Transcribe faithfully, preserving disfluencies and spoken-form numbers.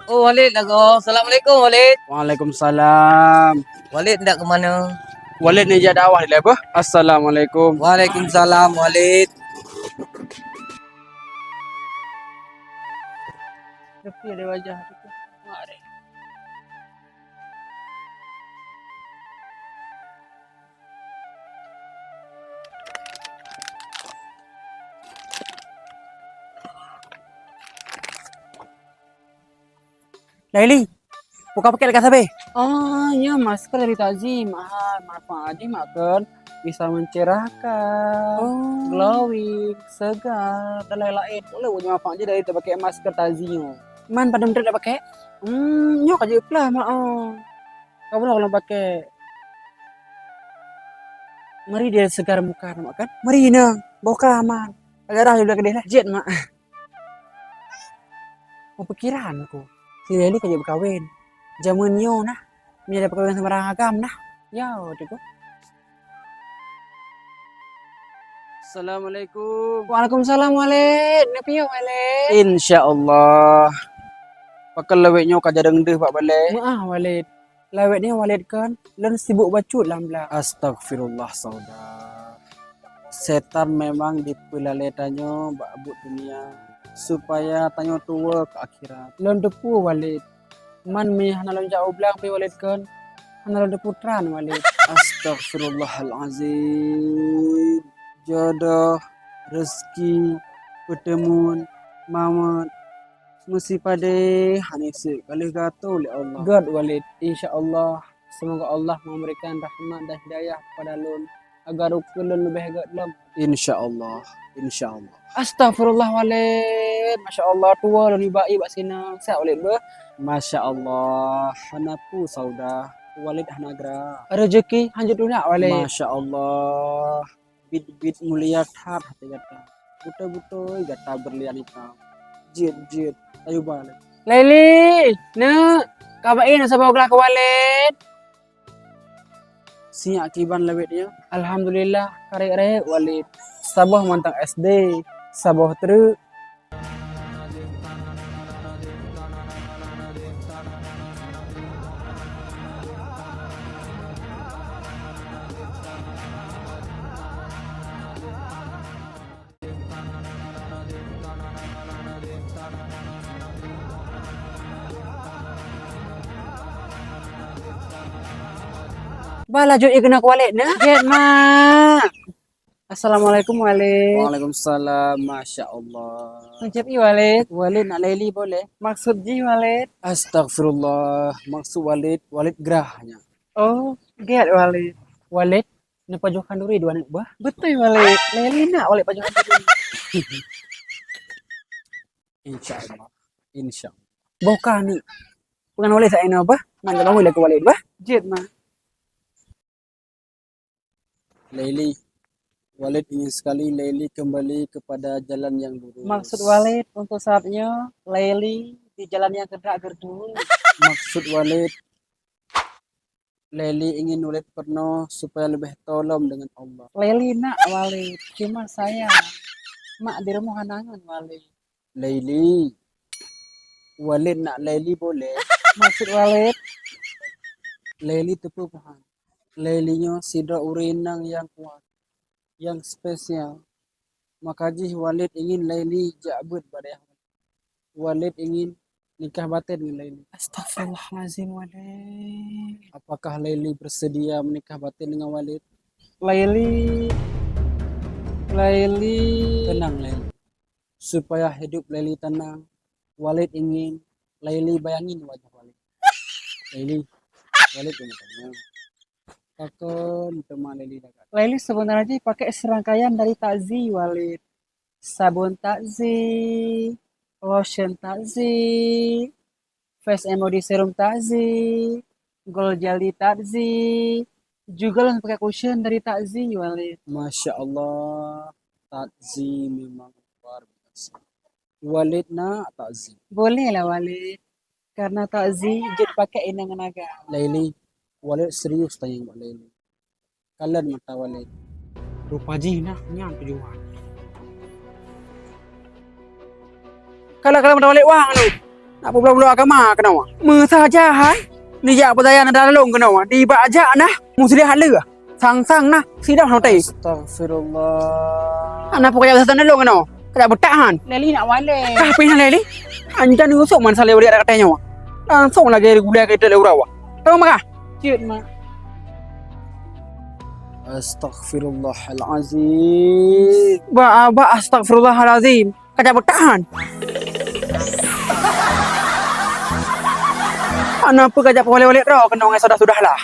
Oh, Walid lagoe. Assalamualaikum, Walid. Waalaikumsalam. Walid hendak ke mana? Walid neujak dakwah dilèe beuh. Assalamualaikum. Waalaikumsalam, Walid. Sepi ada wajah tu. Laili, buka pakét lagèe sabé. Oh, nyoe masker dari Takzi, mahal, manfaat jih mak kön. Bisa mencerahkan, oh, glowing, segar, dan lain-lain. Ulèe manfaat jih dari tapakèk masker Takzi nyoe. Man padum trép tapakèk? Hmm, nyoe ka jeuet peugah mak, oh. Ka bunoe lôn pakèk. Mari dia segar muka mak kön. Mari na, boh ka man. Agak rah jeuet keudéh lah. Jeuet mak. Peupikiran ku, si Leli ka jeuet meukawen. Jameun nyoe nah, meunyo peukawen sama ureueng agam nah. Ya, tu ku. Assalamualaikum. Waalaikumsalam, Walid. Neupiyôh, Walid? Insya Allah. Pakon lawét nyoe ka jareueng deuh bak balèe? Meu'ah, Walid. Lawét nyoe Walid kön, lôn sibuk bacut lam blang. Astagfirullah, Sauda. Setan memang dipeulalè tanyoe bak buet dunia, supaya tanyoe tuwoe keu akhirat. Lôn teupeue, Walid. Man meunyo hana lôn jak u blang pih Walid kön, hana lôn teupeue tran, Walid. Astagfirullahalazim. Jodoh, rezeki, peuteumon, mamot, meusipadé hana sép ka lheueh geuatô lé Allah. Göt, Walid. Insya Allah, semoga Allah memberikan rahmat dan hidayah kepada lôn, agar ukeue lôn leubeh göt lom. Insya Allah, insya Allah. Astagfirullah, Walid. Masya Allah, tuwoe lôn iba-iba bak sinan. Sat, Walid, beuh. Masya Allah, hana peue Sauda. Walid hana gra. Rezeki hanjeuet tulak, Walid. Masya Allah. Bit-bit mulia that até gata. Beutôi-beutôi gata beurlian itam. Jeuet-jeuet, tayue ba lé. Leli, neuk, ka bak ie na saboh glah keu Walid. Siat kiban lawét nyoe. Alhamdulillah, ka rayeuk-rayeuk Walid. Saboh mantong S D, saboh treuk. Bah laju ie keunoe keu Walid na. Jeuet, Mak. Assalamualaikum, Walid. Waalaikumsalam. Masya Allah. Meujeuet ie, Walid. Walid, nak Leli boleh? Maksud jih, Walid? Astagfirullah. Maksud Walid, Walid grah nyan. Oh, gét, Walid. Walid, neupajoh khanduri dua aneuk buah? Beutôi, Walid. Leli nak Walid pajoh khanduri. Insya Allah. Insya Allah. Boh ka ni. Peungon Walid sa inoe bah. Nang ka bangun lé keu Walid bah. Jeuet, Ma. Leli, Walid ingin sekali Leli kembali kepada jalan yang lurus. Maksud Walid untuk saat nyoe, Leli di jalan yang keudak geurduri. Maksud Walid, Leli ingin Walid peurunoe supaya leubeh toe lom deungon Allah. Leli nak Walid, cuma sayang, mak di rumoh hana ngon Walid. Leli, Walid nak Leli boleh? Maksud Walid? Leli teupeue paham. Leli nyoe sidroe ureueng inong nyang kuat, nyang spesial. Maka jih Walid ingin Leli jak beuet bak dayah. Walid ingin nikah baten ngon Leli. Astagfirullahalazim, Walid. Apakah Leli bersedia menikah baten dengan Walid? Leli, Leli. Tenang, Leli. Supaya hidup Leli tenang, Walid ingin Leli bayangin wajah Walid. Leli, Walid ingin tenang. Pakon teuma Leli lagak? Leli sebenarnya pakai serangkaian dari Takzi, Walid. Sabun Takzi, lotion Takzi, face and body serum Takzi, Gold Jelly Takzi, juga lôn pakai cushion dari Takzi, Walid. Masya Allah, Takzi memang luar biasa. Walid nak Takzi? Boleh lah, Walid. Karena Takzi jeuet pakai inong ngon agam. Leli, Walid serius tanyong bak Leli. Kalon mata Walid. Rupa jih nah, nyan tujuan. Kalon, kalon mata Walid, wah, anu. Nak peubloe-bloe agama keunoe. Meusaja hai. Neujak peudaya na dalong keunoe. Dibak jak nah. Muslihat lé. Sang-sang nah. Sidang hotel. Astagfirullah. Anak pokok jak peudaya na dalong keunoe. Kajak beutak han. Leli nak walé. Kah pih na Leli? Anjan usok man salé beuliak dak katai nyoe. Langsung lagée gulai keu lé urawa. Tahu makah? Cut, Mak. Astagfirullahalazim. Ba, ba, astagfirullahalazim. Kajak beutak han. Anak pih kajak peuwalé-walé droe keunoe ngai sudah-sudah lah.